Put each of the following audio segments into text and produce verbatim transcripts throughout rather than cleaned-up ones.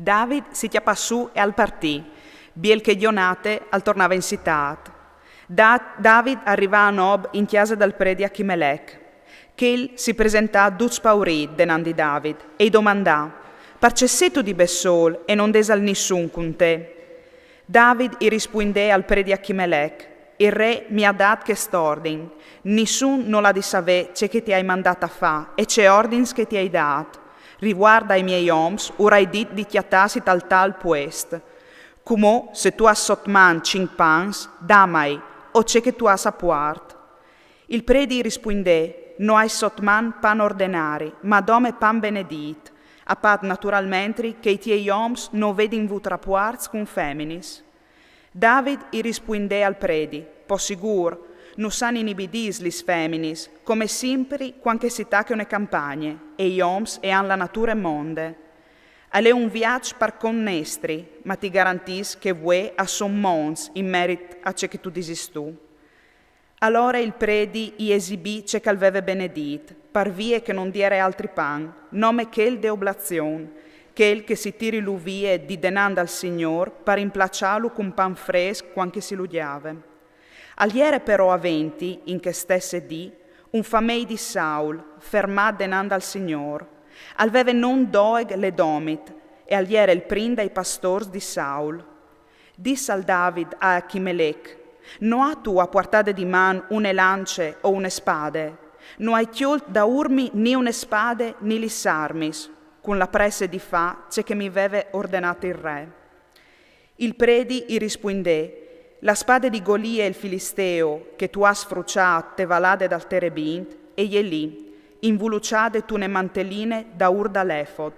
David si cjapà sù e al partì. Biel chê gjonate al tornave in citât. Da- David al rivà a Nob in cjase dal predi Achimelec. Chel si presentà dut spaurît denant di David e i domandà: «Parcè sêstu di bessôl e no 'nd isal nissun cun te?» David i rispuindè al predi Achimelec: «Il re mi à dât chest ordin: nissun nol à di savê ce che ti ai mandât a fâ e ce ordins che ti ai dât. Rivuart ai miei oms ur ai dit di cjatâsi tal tal puest. Cumò, se tu âs sot man cinc pans, damai, o ce che tu âs a puart.» Il predi i rispuindè: «No ai sot man pan ordenari, ma dome pan benedît, a pat naturalmentri che i tiei oms no vedin vût rapuarts cun feminis.» David i rispuindè al predi: «Po sigûr, nus àn inibidîts lis feminis, come simpri cuant che si tache une campagne, e i oms e àn la nature monde. Al è un viaç par cont nestri, ma ti garantìs che vuê a son monts in merit a ce che tu disis tu.» Alore il predi i esibì ce che al veve benedît, par vie che no 'nd jere altri pan, nome chel de oblazion, chel che si tiri lu vie di denant dal Signôr par implaçâlu cun pan fresc cuant che si lu gjave. Al jere però a venti, in chê stesse dì, un famei di Saul, fermât denant dal Signôr. Al veve non Doeg l'Edomit, e al jere il prin dai pastôrs di Saul. Dissal David a Achimelec: «No âstu a puartade di man une lance o une spade? No ai cjolt daûrmi ni une spade ni lis armis, cun la presse di fâ ce che mi veve ordenât il re.» Il predi i rispuindè: «La spade di Golie il Filisteo, che tu âs fruçât te valade dal Terebint, e je li, invuluçade tune manteline daûr dal efod.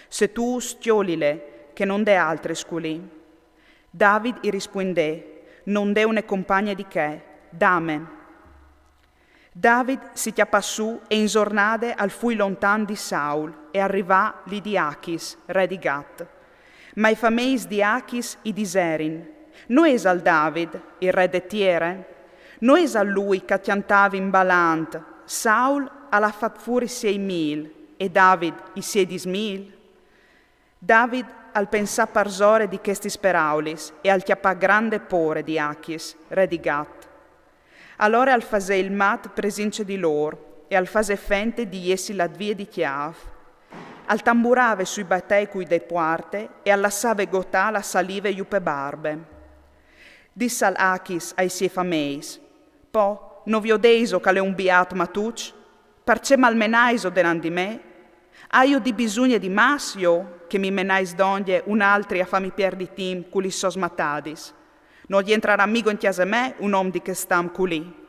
Se tu ûs, cjolile, che no 'nd è altris culì.» David i rispuindè: «No 'nd è une compagne di chê, dame.» David si cjapà sù e in zornade al fui lontan di Saul e al rivà li di Achis, re di Gat. Ma i fameis di Achis i diserin: «No isal David, il re de tiere? No isal lui che al cjantave in balant: Saul al à fat fûr i siei mil e David i siei dîs mil?» David al pensà parsore di chestis peraulis e al cjapà grande pôre di Achis, re di Gat. Alore al fasè il mat presince di lôr e al fasè fente di jessi lât vie di cjâf. Al tamburave sui batecui de puarte e al lassave gotâ la salive jù pe barbe. Dissal Achis ai siei fameis: «Po, no viodeiso che al è un biât matuç? Parcè mal menaiso denant di me? Aio di bisugne di mats jo, che mi menais dongje un altri a fâmi pierdi timp cu lis sôs matadis? No jentrarà migo in cjase mê un om di chest stamp culì.»